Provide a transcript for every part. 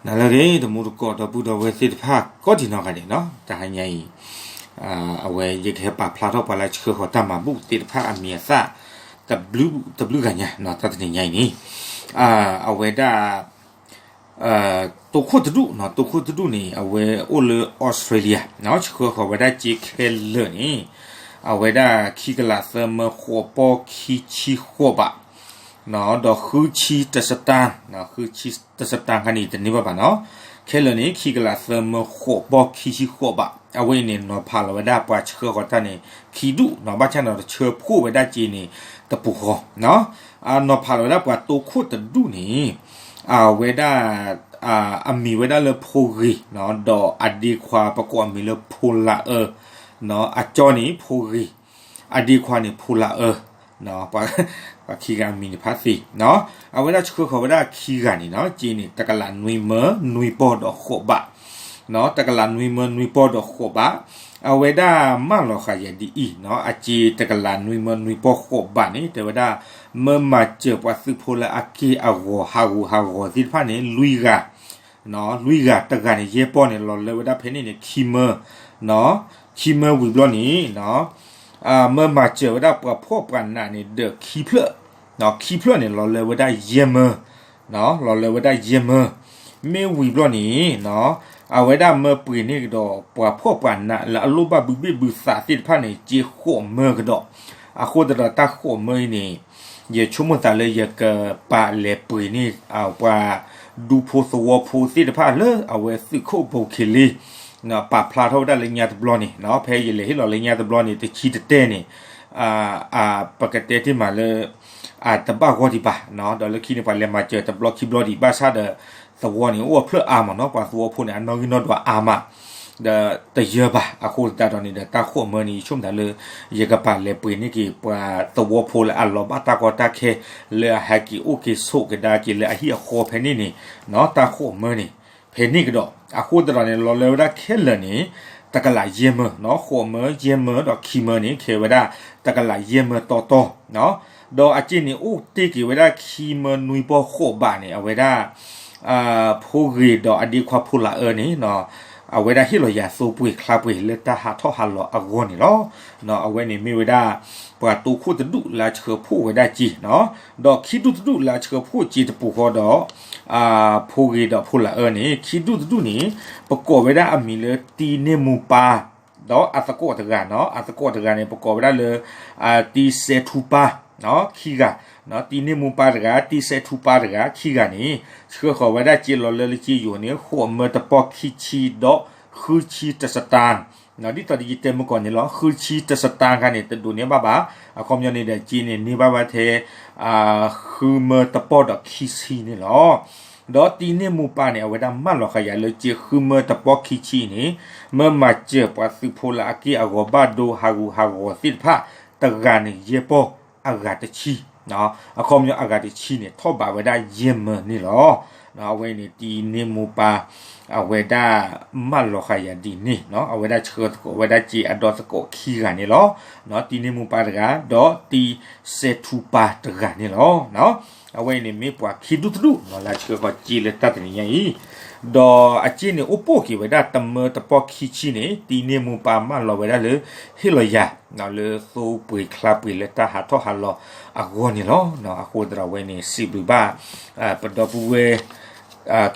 နၤလၢအဂ့ၤ တံၤသကိးဒီပုၢ်ဒီဝဲၢ်သ့ၣ်တဖၣ် ကိးဒံးနီၢ်ဂၤဒဲးနီၤ, တဟါညါအံၤ အဝဲယကဟဲပာ်ဖျါထီၣ်ပှၤလၢဆှၢဃီၤတၢ်မၤဘူၣ်သ့ၣ်တဖၣ်အမံၤအသၣ် တဘျုးဂၤညါနီၤ, တၢ်တနံၤညါအံၤန့ၣ် အဝဲဒၣ် တိခိၣ်တဒူၣ်နီၤ, တိခိၣ်တဒူၣ်န့ၣ် အဝဲအိၣ်လၢ Australia နီၤ, ဆှၢဃီၤဝဲဒၣ်စ့ခဲလၢာ်န့ၣ် အဝဲဒၣ်ခံကလးသၢမၢဃိးပီၢ်ခံဆံဃိးဘး ဒီးဃုဆံတစတၢၣ်, ဃုဆံတစတၢၣ်ခါန့ၣ် တန့ၢ်ဘၣ်ဘၣ်နီၤ, ခဲလၢာ်န့ၣ် ခံကလးသၢမၢဃိးပီၢ်ခံဆံဃိးဘး, အဝဲအံၤန့ၣ် နီၤဖးလီၤဝဲဒၣ်ပှၤဆှၢဃီၤတၢ်န့ၣ် ခံဒူၣ်နီၤ, ဘၣ်ဆၣ်နီၤ တဆှၢဖှိၣ်ဝဲဒၣ်စ့န့ၣ် တပူၤဃီ နီၤဖးလီၤဝဲဒၣ်ပှၤတိခိၣ်တဒူၣ်န့ၣ် အဝဲဒၣ် အမံၤဝဲဒၣ်လၢဖိဂ့ၤ ဒီးအဒ့ခွါပကိးအမံၤလၢဖိလးအၢ အကၠီန့ၣ်ဖိဂ့ၤ, အဒ့ခွါန့ၣ်ဖိလးအၢ, ပှၤခံဂၤအမံၤန့ၣ်ဖးသ့, အဝဲဒၣ်ဆှၢဃီၤဝဲဒၣ်ခံဂၤန့ၣ်နီၤ, စ့န့ၣ် တကလးနွံမၢနွံပီၢ်ဒီးဃိးဘး တကလးနွံမၢနွံပီၢ်ဒီးဃိးဘး, အဝဲဒၣ်မၢလီၤဃာ်ယၤဒ်အံၤနီၤ, အစ့တကလးနွံမၢနွံပီၢ်ဃိးဘးန့ၣ် တဲဝဲဒၣ် မၢမၤစၢၤပှၤသုးဖိလၢအက့ၢ်အဂီၤဟးဂူာ်ဟးဂီၤသ့ၣ်တဖၣ်န့ၣ် လွံၢ်ဂၤ, လွံၢ်ဂၤ, တဂၤန့ၣ် ယဲၢ်ပီၢ်န့ၣ် လီၤလၢဝဲဒၣ်ဖဲန့ၣ်န့ၣ် ခံမၢ, ခံမၢဝံၤဘျီန့ၣ် မၢမၤစၢၤဝဲဒၣ်ပှၤဖှီၣ်ပှၤနးန့ၣ် ဒီးခံဖျၢၣ်, ခံဖျၢၣ်န့ၣ် လီၤလၢဝဲဒၣ်ယဲၢ်မၢ, လီၤလၢဝဲဒၣ်ယဲၢ်မၢ, မ့ၢ်ဝံၤဘျီန့ၣ် အဝဲဒၣ်မၢပှ့ၤန့ၢ်ကဒီး ပှၤဖှီၣ်ပှၤနးလၢအလိၣ်ဘၣ်ဘုဘ့ၣ်ဘုသးသ့ၣ်တဖၣ်န့ၣ် စ့ဃိးမၢကဒီး, အဃိသတးဒီးတၢ်ဃိးမၢအံၤန့ၣ် ယဆိကမိၣ်သးလၢယကပာ်လဲၤပှ့ၤန့ၢ် ပှၤဒူဖိသဝီဖိသ့ၣ်တဖၣ်လၢအဝဲသုးခိၣ်ဘိခံလ့ ပာ်ဖျါထီၣ်ဝဲဒၣ်လၢညါတဘျီန့ၣ်, ဖဲယလဲၤဟ့ၣ်လီၤလၢညါတဘျီန့ၣ် တဆံတတဲန့ၣ် ပကတဲတ့ၢ်မးလၢ အတဘၣ်ဂီၢ်ဒံးဘၣ်, ဒီးလၢခံန့ၣ် ပှၤလဲၤမၤစၢၤတဘျီခံဘျီဒံး ဘၣ်ဆၣ်ဒီး သဝီန့ၣ် အိၣ်အဖျၢၣ်အါမးနီၤ, ပှၤသဝီဖိန့ၣ် အနီၣ်ဂံၢ်နီၣ်ဒွးအါမး, ဒီးတယၢၤဘၣ်, အဃိသတးဒီးန့ၣ်ဒီး တၢ်ဃိးမၢန့ၣ် ယဆိကမိၣ်သးလၢ ယကပာ်လဲၤပှ့ၤန့ၢ်က့ၤ ပှၤသဝီဖိလၢအလီၤဘၣ်တၢ်ကီတၢ်ခဲ လၢအဟဲက့ၤအိၣ်က့ၤဆိးကဒါက့ၤလၢအဟံၣ်အဃီဖဲန့ၣ်န့ၣ်, တၢ်ဃိးမၢန့ၣ် ဖဲန့ၣ်ကဒီး, အဃိသတးဒီးန့ၣ် လီၤလၢဝဲဒၣ်ခဲလၢာ်န့ၣ် တကလးယဲၢ်မၢ, ဃိးမၢယဲၢ်မၢဒီးခံမၢန့ၣ် ခဲဝဲဒၣ် တကလးယဲၢ်မၢတီတီ, ဒီးအစ့န့ၣ် အိၣ်တ့ၢ်က့ၤဝဲဒၣ်ခံမၢနွံပီၢ်ဃိးဘးန့ၣ် အဝဲဒၣ် ဖိဂ့ၤဒီးအဒ့ခွါဖိလးအၢန့ၣ် အဝဲဒၣ်ဟ့ၣ်လီၤယၤသိပှ့ၤချါပှ့ၤလၢတၢ်ဟးထီၣ်ဟးလီၤအဂီၢ်န့ၣ်လီၤ. အဝဲန့ၣ်မ့ၢ်ဝဲဒၣ် ပှၤတိခိၣ်တဒူၣ်လၢအဆှၢဖှိၣ်ဝဲဒၣ်စ့, ဒီးခံဒူၣ်တဒူၣ်လၢအဆှၢဖှိၣ်စ့တပူၤဃီဒီး ဖိဂ့ၤဒီးဖိလးအၢန့ၣ် ခံဒူၣ်တဒူၣ်န့ၣ် ပကိးဝဲဒၣ်အမံၤလၢတံန့ၢ်မူပၢ် ဒီးအသကိးတဂၤနီၤ, အသကိးတဂၤန့ၣ် ပကိးဝဲဒၣ်လၢ တံစဲထူပၢ် ခံဂၤ, တံန့ၢ်မူပၢ်တဂၤ တံစဲထူပၢ်တဂၤ ခံဂၤန့ၣ် ဆှၢဃီၤဝဲဒၣ်စ့လီၤလၢလၢစ့ယိၤန့ၣ် ဃိးမၢတပီၢ်ခံဆံဒီးဃုဆံတစတၢၣ်, ဒ်သိးဒီးယတဲမုၢ်ကီၢ်န့ၣ်လီၤ, ဃုဆံတစတၢၣ်ခါန့ၣ် တဒိးန့ၢ်ဘၣ်ဘၣ်, အခီပညီန့ၣ်ဒီးစ့န့ၣ် န့ၢ်ဘၣ်ဝဲထဲ ဃုမၢတပီၢ်ဒီးခံဆံန့ၣ်လီၤ. ဒီးတံန့ၢ်မူပၢ်န့ၣ် အဝဲဒၣ်မၢလီၤဃာ်ယၤလၢစ့ဃုမၢတပီၢ်ခံဆံန့ၣ် မၢမၤစၢၤပှၤသုးဖိလၢအက့ၢ်အဂီၤဘၣ်ဒိဟးဂူာ်ဟးဂီၤသ့ၣ်တဖၣ် တဂၤန့ၣ်ယဲၢ်ပီၢ် အဂၤတဆံ, အခီပညီအဂၤတဆံန့ၣ် ထီၣ်ဘးဝဲဒၣ်ယဲၢ်မၢန့ၣ်လီၤ. အဝဲန့ၣ် တံန့ၢ်မူပၢ် အဝဲဒၣ်မၢလီၤဃာ်ယၤဒ်န့ၣ်, အဝဲဒၣ်ဆှၢသကိးဝဲဒၣ်စ့အဒီသကိးခံဂၤန့ၣ်လီၤ. တံန့ၢ်မူပၢ်တဂၤ ဒီးတံစဲထူပၢ်တဂၤန့ၣ်လီၤ. အဝဲအံၤန့ၣ်မ့ၢ်ပှၤခံဒူၣ်တဒူၣ်လၢအဆှၢဃီၤစ့လၢတၢ်တနံၤညါအံၤ, ဒီးအစ့န့ၣ်အိၣ်ပိာ်က့ၤဝဲဒၣ်တမၢတပီၢ်ခံဆံန့ၣ် တံန့ၢ်မူပၢ်မၢလီၤဝဲဒၣ်လၢ ဟ့ၣ်လီၤယၤ လၢသိပှ့ၤချါပှ့ၤလၢတၢ်ဟးထီၣ်ဟးလီၤအဂီၢ်န့ၣ်လီၤ. အဃိသတးဒီးအဝဲန့ၣ် စံးဘျုးဘၣ် ပဒီပုၢ်ဝဲၢ်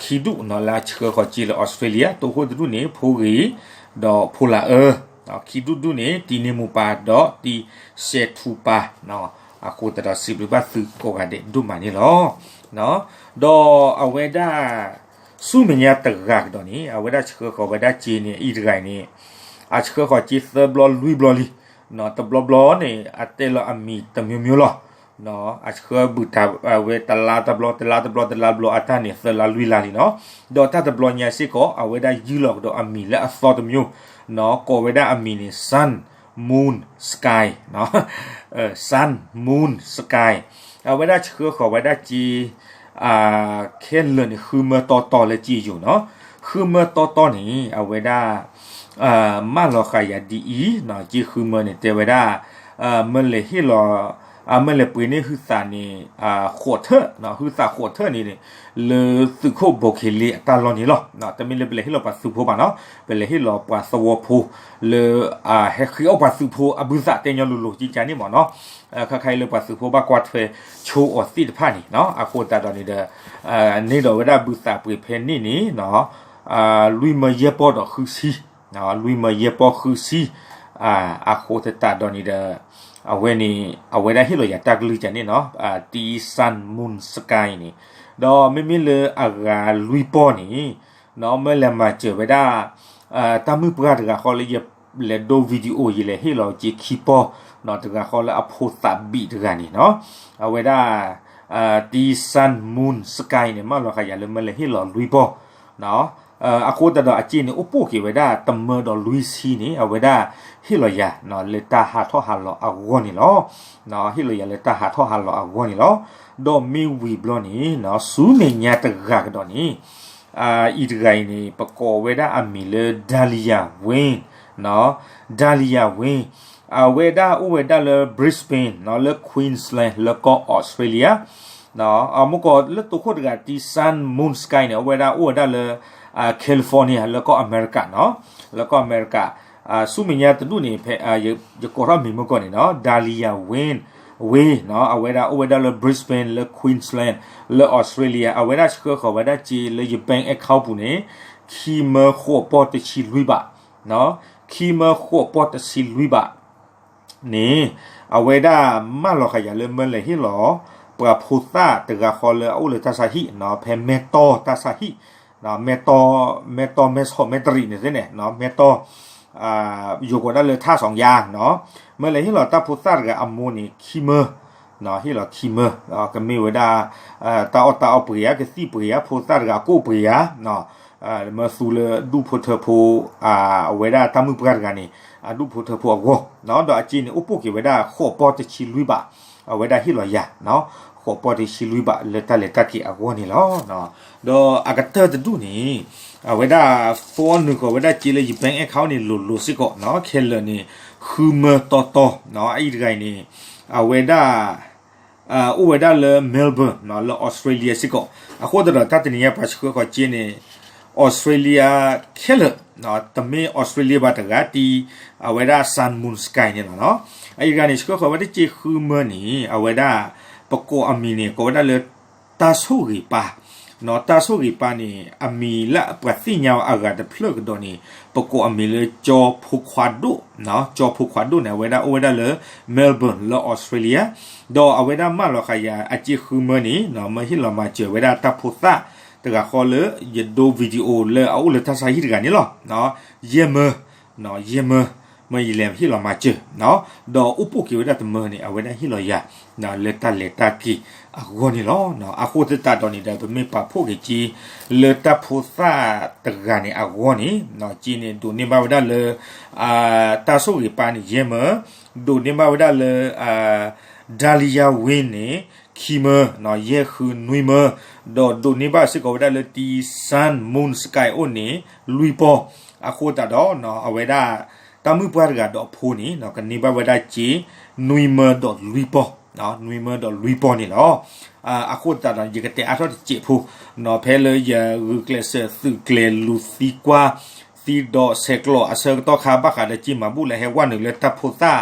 ခံဒူၣ်နီၤ လၢအဆှၢဃီၤစ့လၢ Australia တိခိၣ်တဒူၣ်န့ၣ် ဖိဂ့ၤ ဒီးဖိလးအၢ, ခံဒူၣ်တဒူၣ်န့ၣ် တံန့ၢ်မူပၢ် ဒီးတံစဲထူပၢ်, အဃိသတးဒီးစံးဘျုးဘၣ်သုကိးဂၤဒဲးဒိၣ်မးန့ၣ်လီၤ. ဒီးအဝဲဒၣ် ဆူမဲာ်ညါတဂၤကဒီးန့ၣ် အဝဲဒၣ်ဆှၢဃီၤဝဲဒၣ်စ့န့ၣ် အံၤတဂၤအံၤန့ၣ် အဆှၢဃီၤစ့သၢဘျီလွံၢ်ဘျီလံ, တဘျီဘျီန့ၣ် အတဲလီၤအမံၤတမျိုးမျိုးလီၤ. အဆှၢဘုၣ်တၢ်ဝဲတလါတဘျီ တလါတဘျီ တလါဘျီအတၢ်န့ၣ် သၢလါလွံၢ်လါလံနီၤ. ဒီးတၢ်တဘျီညါစ့ၢ်ကီး အဝဲဒၣ်ယုၢ်လီၤကဒီးအမံၤလၢအသီတမျိုး, ကိးဝဲဒၣ်အမံၤန့ၣ် Sun Moon Sky, Sun Moon Sky, အဝဲဒၣ်ဆှၢဃီၤဝဲဒၣ်စ့ ခဲလၢာ်န့ၣ် ဃုမၢတီတီလၢစ့ယိၤနီၤ. ဃုမၢတီတီန့ၣ် အဝဲဒၣ် မၢလီၤဃာ်ယၤဒ်အံၤ, စ့ဃုမၢန့ၣ် တဲဝဲဒၣ် မၢလဲၤဟ့ၣ်လီၤ အမ့ၢ်လဲၤပှ့ၤန့ၢ်ဟုသးန့ၣ် ဃိးထၢၣ်, ဟုသးဃိးထၢၣ်န့ၣ်န့ၣ် လၢသုးခိၣ်ဘိၣ်ခ့လ့အတၢ်လီၢ်န့ၣ်လီၤ. တမ့ၢ်လၢပလဲၤဟ့ၣ်လီၤပှၤသုးဖိဘၣ်နီၤ, ပလဲၤဟ့ၣ်လီၤပှၤသဝီဖိ လၢ ဟဲဃ့အီၣ်ပှၤသုးဖိအဘုသးတဲညီလိၤလိၤကကန့ၣ်မ့ၢ်နီၤ, ခါခါအံၤလၢပှၤသုးဖိဘၣ်ကွၢ်ထွဲဆိအီၤသ့ၣ်တဖၣ်န့ၣ် အဃိသတးဒီးန့ၣ်ဒီး န့ၢ်ဒီးဝဲဒၣ်ဘုသးပှ့ၤဖဲန့ၣ်န့ၣ် လွံၢ်မၢယဲၢ်ပီၢ်ဒီးဃုဆံ, လွံၢ်မၢယဲၢ်ပီၢ်ဃုဆံ, အဃိသတးဒီးန့ၣ်ဒီး အဝဲန့ၣ် အဝဲဒၣ်ဟ့ၣ်လီၤယၤတၢ်ကလုၢ်ကန့ၣ်နီၤ, တီ Sun Moon Sky န့ၣ်, ဒီးမ့မ့ၢ်လၢအဂၤလွံၢ်ပီၢ်န့ၣ် မ့ၢ်လဲၤမၤစၢၤဝဲဒၣ် တၢ်မုၣ်ပှၢ်တဂၤဃီလၢယလဲၤဒိ video ယလဲၤဟ့ၣ်လီၤက့ခံပီၢ် တဂၤဃီလၢအဖိသးဘံၣ်တဂၤန့ၣ်နီၤ, အဝဲဒၣ် တီ Sun Moon Sky န့ၣ် မၢလီၤဃာ်ယၤလၢမ့ၢ်လဲၤဟ့ၣ်လီၤလွံၢ်ပီၢ် အဃိသတးဒီးအစ့န့ၣ် အိၣ်ပိၢ်က့ၤဝဲဒၣ်တမၢဒီးလွံၢ်ဆံန့ၣ် အဝဲဒၣ်ဟ့ၣ်လီၤယၤ လၢတၢ်ဟးထီၣ်ဟးလီၤအဂီၢ်န့ၣ်လီၤ. ဟ့ၣ်လီၤယၤလၢတၢ်ဟးထီၣ်ဟးလီၤအဂီၢ်န့ၣ်လီၤ. ဒီးမ့ၢ်ဝံၤဘျီန့ၣ် ဆူမဲာ်ညါတဂၤကဒီးန့ၣ် အံၤတဂၤအံၤန့ၣ် ပကိးဝဲဒၣ်အမံၤလၢ Daliah Wayne, Daliah Wayne, အဝဲဒၣ်အိၣ်ဝဲဒၣ်လၢ Brisbane လၢ Queensland လၢကီၢ် Australia မ့ၢ်ကီးလၢတိခိၣ်တဂၤ တီ Sun Moon Sky န့ၣ် အဝဲဒၣ်အိၣ်ဝဲဒၣ်လၢ California လၢကီၢ်အမဲရကၤနီၤ, လၢကီၢ်အမဲရကၤ, ဆူမဲာ်ညါတဒူၣ်န့ၣ် ဖဲ ယကိးထီၣ်မံၤမ့ၢ်ကီးန့ၣ်နီၤ Daliah Wayne, Wayne အဝဲဒၣ်အိၣ်ဝဲဒၣ်လၢ Brisbane လၢ Queensland လၢ Australia အဝဲဒၣ်ဆှၢဃီၤဝဲဒၣ်စ့လၢယ bank account ပူၤန့ၣ် ခံမၢဃိးပီၢ်တဆံလွံၢ်ဘး, ခံမၢဃိးပီၢ်တဆံလွံၢ်ဘး န့ၣ် အဝဲဒၣ်မၢလီၤဃာ်ယၤလၢမ့ၢ်လဲၤဟ့ၣ်လီၤ ပှၤဖိသၣ်တဂၤဃီလၢအအိၣ်လၢတၢ်ဆါဟံၣ်နီၤ ဖဲမဲၢ်တီၢ်တၢ်ဆါဟံၣ်, မဲၢ်တီၢ် မဲၢ်တီၢ် မဲၢ်ဆီး မဲၢ်တရံးန့ၣ်သ့ၣ်န့ၣ် မဲၢ်တီၢ် ယိၤကိးဒၣ်လၢထၣ်စီၤယါနီၤ, မ့ၢ်လဲၤဟ့ၣ်လီၤတၢ်ဖိသၣ်တဂၤအမိၢ်န့ၣ် ခံမၢ ဟ့ၣ်လီၤခံမၢ ကမ့ၢ်ဝဲဒၣ် တၢ်အီၣ်တၢ်အီပှ့ၤဧါ ကသံၣ်ပှ့ၤဧါ ဖိသၣ်တဂၤကိၣ်ပှ့ၤဧါ မၢသူလၢဒူၣ်ဖိထၢဖိ အဝဲဒၣ်တၢ်မုၣ်ပှၢ်တဂၤန့ၣ် အဒူၣ်ဖိထၢဖိအဂီၢ်, ဒီးအစ့န့ၣ်အိၣ်ပိၢ်က့ၤဝဲဒၣ်ဃိးပီၢ်တဆံလွံၢ်ဘး, အဝဲဒၣ်ဟ့ၣ်လီၤယၤ ဃိးပီၢ်တဆံလွံၢ်ဘးလၢတၢ်လဲၤတၢ်က့ၤအဂီၢ်န့ၣ်လီၤ. ဒီးအကတၢၢ်တဒူၣ်န့ၣ် အဝဲဒၣ် သိနုာ်ဃီၤဝဲဒၣ်စ့လၢယ bank account န့ၣ်လိၤလိၤစ့ၢ်ကီး ခဲလၢာ်န့ၣ် ဃုမၢတီတီ, အအံၤတဂၤအံၤန့ၣ် အဝဲဒၣ် အိၣ်ဝဲဒၣ်လၢ Melbourne လၢ Australia စ့ၢ်ကီး, အဃိသတးဒီးတၢ်တနံၤညါပှၤဆှၢဃီၤစ့န့ၣ် Australia ခဲလၢာ်, တမ့ၢ် Australia ဘၣ်တဂၤ တံၤ အဝဲဒၣ် Sun Moon Sky န့ၣ်လီၤ. အအံၤတဂၤန့ၣ် ဆှၢဃီၤဝဲဒၣ်စ့ဃုမၢန့ၣ် အဝဲဒၣ် ပကိးအမံၤန့ၣ် ကိးဝဲဒၣ်လၢ တၢ်ဆိၣ်ဂ့ၤပၢ်, တၢ်ဆိၣ်ဂ့ၤပၢ်န့ၣ် အမံၤလၢပှၤသ့ၣ်ညါအီၤအဂၤတဖျၢၣ်ကဒီးန့ၣ် ပကိးအမံၤလၢ ကၠီဖိခွါဒိၣ်, ကၠီဖိခွါဒိၣ်န့ၣ် အဝဲဒၣ်အိၣ်ဝဲဒၣ်လၢ Melbourne လၢ Australia, ဒီးအဝဲဒၣ်မၢလီၤဃာ်ယၤအစ့ဃုမၢန့ၣ် မၢဟ့ၣ်လီၤမၤစၢၤဝဲဒၣ်တၢ်ဖိသၣ်တဂၤဃီလၢ ယဒိ video လၢအအိၣ်လၢတၢ်ဆါဟံၣ်တဂၤန့ၣ်လီၤ. ယဲၢ်မၢ, ယဲၢ်မၢ, မၢယလဲၤဟ့ၣ်လီၤမၤစၢၤ, ဒီးအိၣ်ပိၢ်က့ၤဝဲဒၣ်တမၢန့ၣ် အဝဲဒၣ်ဟ့ၣ်လီၤယၤ လၢတၢ်လဲၤတၢ်က့ၤအဂီၢ်န့ၣ်လီၤ. အဃိသတးဒီးန့ၣ်ဒီး ပမ့ၢ်ပာ်ဖှိၣ်က့ၤက့ လၢတၢ်ဖိသၣ်တဂၤန့ၣ်အဂီၢ်န့ၣ် က့န့ၣ် ဒိးန့ၢ်ဘၣ်ဝဲဒၣ်လၢ တၢ်ဆိၣ်ဂ့ၤပၢ်န့ၣ် ယဲၢ်မၢ, ဒိးန့ၢ်ဘၣ်ဝဲဒၣ်လၢ Daliah Wayne န့ၣ် ခံမၢ, ယဲၢ်ဃုနွံမၢ, ဒီးဒိးန့ၢ်ဘၣ်စ့ၢ်ကီးဝဲဒၣ်လၢတံၤ Sun Moon Sky အိၣ်န့ၣ် လွံၢ်ပီၢ်, အဃိသတးဒီး အဝဲဒၣ် တၢ်မုၣ်ပှၢ်တဂၤဒီးအဖိန့ၣ် ကန့ၢ်ဘၣ်ဝဲဒၣ်စ့ နွံမၢဒီးလွံၢ်ပီၢ်, နွံမၢဒီးလွံၢ်ပီၢ်န့ၣ်လီၤ. အဃိသတးဒီး ယကတဲအါထီၣ်တစဲးဖိ, ဖဲလၢယဂုာ်ကျဲးစၢးသုးကျဲၤလူၤသံကွၢ် သံဒီးဆဲးကျိးအဆၢကတီၢ်ခါ ဘၣ်ဃးဒီးစ့မၤဘူၣ်လၢဟဲဝဲနုာ်လၢတၢ်ဖိသၣ်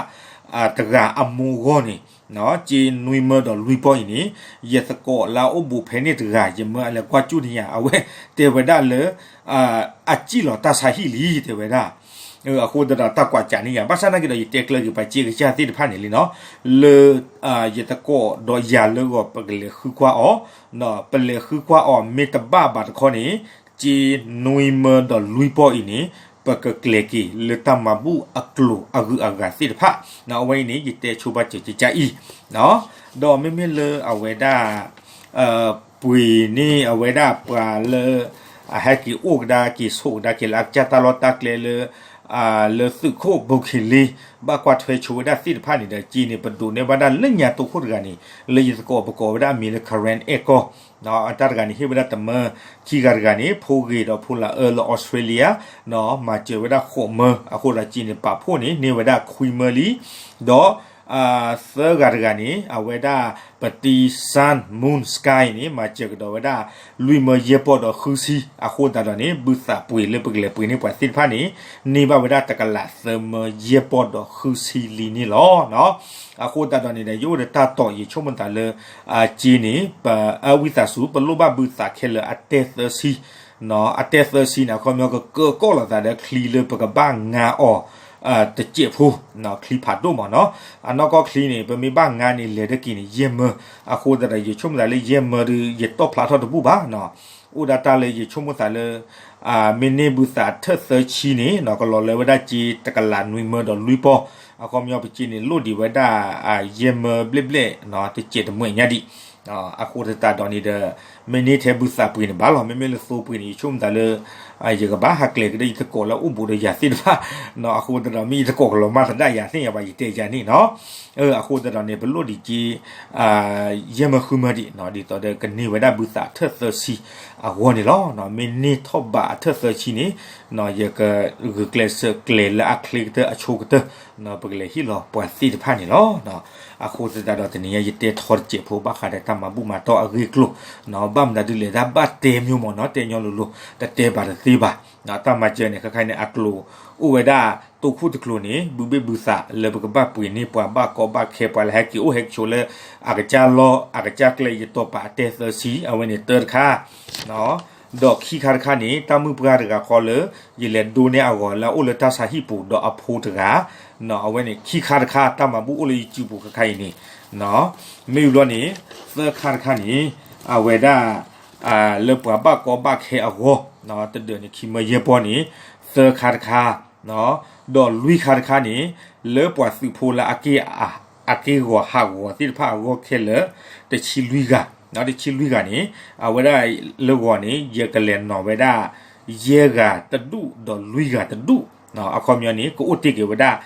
တဂၤအမိၢ်အဂီၢ်န့ၣ် စ့နွံမၢဒီးလွံၢ်ပီၢ်အံၤန့ၣ် ယသကိးလၢအအိၣ်ဘူးဖဲန့ၣ်တဂၤ ယမၢအလဲၤကွၢ်ကၠူၣ်န့ၢ်ယၤ အဝဲတဲဝဲဒၣ်လၢ အစံၣ်လီၤတၢ်ဆါဟံၣ်လံ တဲဝဲဒၣ်. အဃိသတးဒီးတၢ်ကွၢ်ကးန့ၢ်ယၤ ဘၣ်ဆၣ်သနာ်က့ဒီး ယတဲကျၢၤက့ၤပှၤစ့ကစၢ်သ့ၣ်တဖၣ်န့ၣ်လံနီၤ လၢ ယသကိးဒီးယၤလၢဂီၤ ပကလဲၤဃုကွၢ်အီၤ, ပလဲၤဃုကွၢ်အီၤမ့ၢ်တဘၣ်ဘၣ်တခီန့ၣ် စ့နွံမၢဒီးလွံၢ်ပီၢ်အံၤန့ၣ် ပကကျဲၤက့ၤလၢတၢ်မၤဘူၣ်အကျိၤအဂုၤအဂၤသ့ၣ်တဖၣ်. အဝဲအံၤန့ၣ် ယတဲဆိပာ်စၢၤကကါအံၤ ဒီးမ့မ့ၢ်လၢအဝဲဒၣ် ပှ့ၤန့ၢ်အဝဲဒၣ်ပှၤလၢ အဟဲက့ၤအိၣ်ကဒါက့ၤဆိးကဒါက့ၤလၢအကစၢ်တၢ်လီၢ်တၢ်ကျဲလၢ လၢသုးခိၣ်ဘိၣ်ခ့ၤလ့ ဘၣ်ကွၢ်ထွဲဆိဝဲဒၣ်သ့ၣ်တဖၣ်န့ၣ်ဒီး စ့န့ၣ် ပဒိးန့ၢ်ဘၣ်ဒၣ်လၢညါတိခိၣ်တဂၤန့ၣ် လၢယသကိးပကိးဝဲဒၣ်အမံၤလၢ Karen အဲၣ်ကီၢ် တၢ်တဂၤန့ၣ် ဟ့ၣ်ဝဲဒၣ်တမၢ ခံဂၤတဂၤန့ၣ် ဖိဂ့ၤဒီးဖိလၢအၢလၢ Australia မၤစၢၤဝဲဒၣ်ဃိးမၢ အဃိဒီးစ့န့ၣ် ပာ်ဖှိၣ်န့ၣ် န့ၢ်ဝဲဒၣ်ခွံမၢလံ ဒီး သၢဂၤတဂၤန့ၣ် အဝဲဒၣ် ပတံ Sun Moon Sky န့ၣ် မၤစၢၤကဒီးဝဲဒၣ် လွံၢ်မၢယဲၢ်ပီၢ်ဒီးဃုဆံ အဃိသတးဒီးန့ၣ် ဘုသးပှ့ၤလၢပကလဲၤပှ့ၤန့ၢ်ပှၤသ့ၣ်တဖၣ်န့ၣ် န့ၢ်ဘၣ်ဝဲဒၣ်တကလးသၢမၢယဲၢ်ပီၢ်ဒီးဃုဆံလံန့ၣ်လီၤ. အဃိသတးဒီးန့ၣ်ဒီး ယအိၣ်ဒီးတၢ်တိာ် ယဆိကမိၣ်သးလၢ အစ့န့ၣ် ပအဝံသးစူၤ ပလိၣ်ဘၣ်ဘုသးခဲလၢာ်အတဲသၢဆံ အတဲသၢဆံန့ၣ် အခီပညီကကၢကီၣ်လိာ်သးဒီးချံလၢပကဘၣ်ငါအီၤ တစဲးဖိ ချံဖးဒိၣ်မ့ၢ်နီၤ. အနီၢ်ကီၢ်ချံန့ၣ် ပမ့ၢ်ဘၣ်ငါန့ၣ် လဲၤတက့ၤန့ၣ် ယဲၢ်မၢ, အဃိသတးဒီး ယဆိကမိၣ်သးလၢယဲၢ်မၢဒီး ယတီၣ်ဖျါထီၣ်တဘူၣ်ဘၣ်နီၤ. အိၣ်ဒၣ်တၢ်လၢယဆိကမိၣ်သးလၢ မ့ၢ်န့ၢ်ဘုသးထၢၣ်သၢဆံန့ၣ် ကလီၤလၢဝဲဒၣ်စ့တကလးနွံမၢဒီးလွံၢ်ပီၢ်, အခီပညီပစ့န့ၣ်လိၣ်ဒံးဝဲဒၣ် ယဲၢ်မၢဘျဲၣ်ဘျဲၣ် တစဲးတမှဲာ်ညါဒံး အဃိသတးဒီးန့ၣ်ဒီး မ့ၢ်န့ၢ်ထဲဘုသးပှ့ၤန့ၣ်ဘၣ်လီၤ. မ့မ့ၢ်လၢသိပှ့ၤန့ၣ် ယဆိကမိၣ်သးလၢ ယကဘၣ်ဟးကျဲၤကဒီးယသကိးလၢအိၣ်ဘူးဒီးယၤသ့ၣ်တဖၣ်, အဃိသတးဒီး မ့ၢ်ယသကိးကလီၤမၢ်သဒၣ်ယၤသ့ၣ်ညါဘၣ် ယတဲယၤန့ၣ်နီၤ. အဃိသတးဒီးန့ၣ် ပလိၣ်ဒံးက့ ယဲၢ်မၢဃုမၢဒံး ဒ်သိးဒီးကန့ၢ်ဝဲဒၣ်ဘုသးအထၢၣ်သၢဆံအဂီၢ်န့ၣ်လီၤ. မ့ၢ်န့ၢ်ထီၣ်ဘးအထၢၣ်သၢဆံန့ၣ် ယကဂုာ်ကျဲးစၢးကျဲၤလၢအချ့ကတၢၢ်အဆိကတၢၢ် ပကလဲၤဟ့ၣ်လီၤပှၤသ့ၣ်တဖၣ်န့ၣ်လီၤ. အဃိသတးဒီးတနံၤညါယတဲထီတစဲးဖိ ဘၣ်ဃးဒီးတၢ်မၤဘူၣ်မၤတီၢ်အဂ့ၢ်အကျိၤ, ဘၣ်မနုၤဒ်လဲၣ် တၢ်ဘၣ်တဲမ့ၢ်မ့ၢ်နီၤ တဲညီလိၤလိၤ တတဲဘၣ်တသ့ဘၣ်. တၢ်မၤစၢၤန့ၣ် ခဲခါန့ၣ် အကျိၤအိၣ်ဝဲဒၣ် တိခိၣ်တကျိၤန့ၣ် ဘုဘ့ၣ်ဘုသးလၢပကဘၣ်ပှ့ၤန့ၢ်ပှၤဘၣ်ကီဘၣ်ခဲ ပှၤလၢဟဲက့ၤအိၣ်ဟဲက့ၤဆိးလၢ အကစၢ်လီၢ် အကစၢ်ကျဲ ယတီၢ်ပာ်အတဲသၢဆံ အဝဲန့ၣ်တၢတခါ ဒီးခံခါတခါန့ၣ် တၢ်မုၣ်ပှၢ်တဂၤဃီလၢ ယလဲၤဒိးန့ၢ်အဂီၤလၢအအိၣ်လၢတၢ်ဆါဟံၣ်ပူၤဒီးအဖိတဂၤ, အဝဲန့ၣ်ခံခါတခါ တၢ်မၤဘူၣ်အိၣ်လၢယစုပူၤခဲခါအံၤန့ၣ်, မ့ၢ်ဘျီန့ၣ် သၢခါတခါန့ၣ် အဝဲဒၣ် လၢပှၤဘၣ်ကီဘၣ်ခဲအဂီၢ်, တဒၢးန့ၣ် ခံမၢယဲၢ်ပီၢ်န့ၣ် သၢခါတခါ ဒီးလွံၢ်ခါတခါန့ၣ် လၢပှၤသုးဖိလၢ အက့ၢ်ဂီၤဟးဂီၤသ့ၣ်တဖၣ်အဂီၢ်ခဲလၢာ် တဆံလွံၢ်ဂၤ, တဆံလွံၢ်ဂၤန့ၣ် အဝဲဒၣ်လၢဂီၤန့ၣ် ယကလဲၤနီၤဝဲဒၣ် ယဲၢ်ဂၤတဒူၣ်ဒီးလွံၢ်ဂၤတဒူၣ်, အခီပညီန့ၣ် ကအိၣ်တ့ၢ်က့ၤဝဲဒၣ်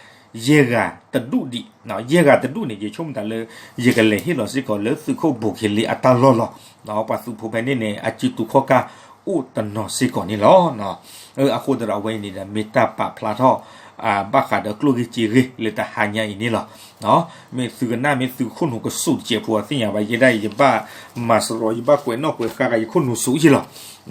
ယဲၢ်ဂၤတဒူၣ်ဒံး, ယဲၢ်ဂၤတဒူၣ်န့ၣ် ယဆိကမိၣ်သးလၢ ယကလဲၤဟ့ၣ်လီၤစ့ၢ်ကီးလၢသုးခိၣ်ဘိၣ်ခ့လ့အတၢ်လီၢ်လီၤ. ပှၤသုးဖိဖဲန့ၣ်န့ၣ် အစုတူာ်ခီၣ်ကၢ်အိၣ်တနီၤစ့ၢ်ကီးန့ၣ်လီၤ. အဃိသတးဒီးအဝဲအံၤန့ၣ်ဒီး မ့ၢ်တၢ်ပာ်ဖျါထီၣ် ဘၣ်ဃးဒီးကျိၣ်ဂ့ၢ်စ့ဂ့ၢ်လၢတဟါညါအံၤန့ၣ်လီၤ. မ့ၢ်သုကနၣ် မ့ၢ်သုခိၣ်နူာ်ကစူၣ်တစဲးဖိအသ့ၣ်ညါဘၣ် ယဲဒၣ်အံၤ ယဘၣ်မၤစရီ ယဘၣ်ကွဲးနီၣ်ကွဲးဃါဂၤ ယခိၣ်နူာ်စူၣ်ယ့ၢ်လီ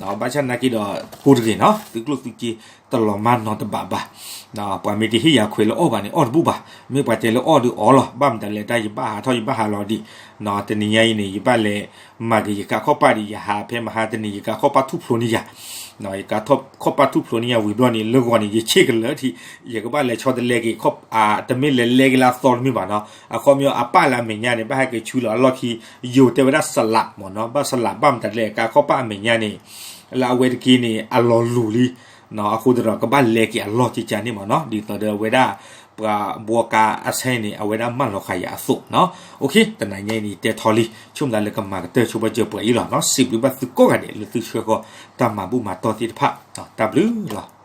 ၤ. ဘၣ်ဆၣ်နာ်က့ဒီး ကိးတဂ့ၤနီၤ သုကျိၣ်သုစ့တလီၤမၢ်နီတဘၣ်ဘၣ်. ပှၤမ့ၢ်တဟ့ၣ်ယၤခွဲးလၢအီၣ်ဘၣ်န့ၣ် အီၣ်တဘူၣ်ဘၣ်. မ့ၢ်ပှၤတဲလၢအီၣ်ဒီးအီၣ်လီၤ. ဘၣ်မတၤလဲၣ် တၢ်ယဘၣ်ဟးထီၣ်ယဘၣ်ဟးလီၤဒံး, တနံၤညါအံၤန့ၣ် ယဘၣ်လဲၤမၤက့ၤယကးခီၣ်ပၢ်ဒံး ယဟးဖဲမဟါတနံၤ ယကးခီၣ်ပၢ်ထူၣ်ဖျိန့ၢ်ယၤ ယကးခီၣ်ပၢ်ထူၣ်ဖျိန့ၢ်ယၤဝံၤဘျီန့ၣ် လၢဂီၤန့ၣ် ယဆ့ၣ်ကလၢာ်ထံး ယကဘၣ်လဲၤဆီတလဲက့ၤ တမ့ၢ်လဲၤလဲက့ၤလၢအသီတမ့ၢ်ဘၣ်နီၤ. အခီပညီအပၢ်လၢအမဲာ်ညါန့ၣ် ဘၣ်ဟဲက့ၤဆူလီၤအလီၢ်ခံ ယိၤတဲဝဲဒၣ်စလးမ့ၢ်နီၤ ဘၣ်စလးဘၣ်မတၤလဲၣ် ကးခီၣ်ပၢ်အမဲာ်ညါန့ၣ် လၢအဝဲတက့ၢ်န့ၣ် အလီၤလူၤလံ အဃိသတးဒီးကဘၣ်လဲက့ၤအလီၢ်ကကန့ၣ်မ့ၢ်နီၤ ဒ်သိးဒီးအဝဲဒၣ် ပှၤဘှီကါအဆၢန့ၣ် အဝဲဒၣ်မၢလီၤဃာ်ယၤအသိးနီၤ. တနံၤညါအံၤန့ၣ် တဲထီလံ ဆိကမိၣ်သးလၢကမၤကတၢၢ်ဆိပာ်စၢၤပှဲၤအံၤလီၤနီၤ. စံးဘျုးဘၣ်သုကိးဂၤဒဲးလၢသုဆှၢဃီၤတၢ်မၤဘူၣ်မၤတီၢ်သ့ၣ်တဖၣ် တၢ်ဘျုးလီၤ.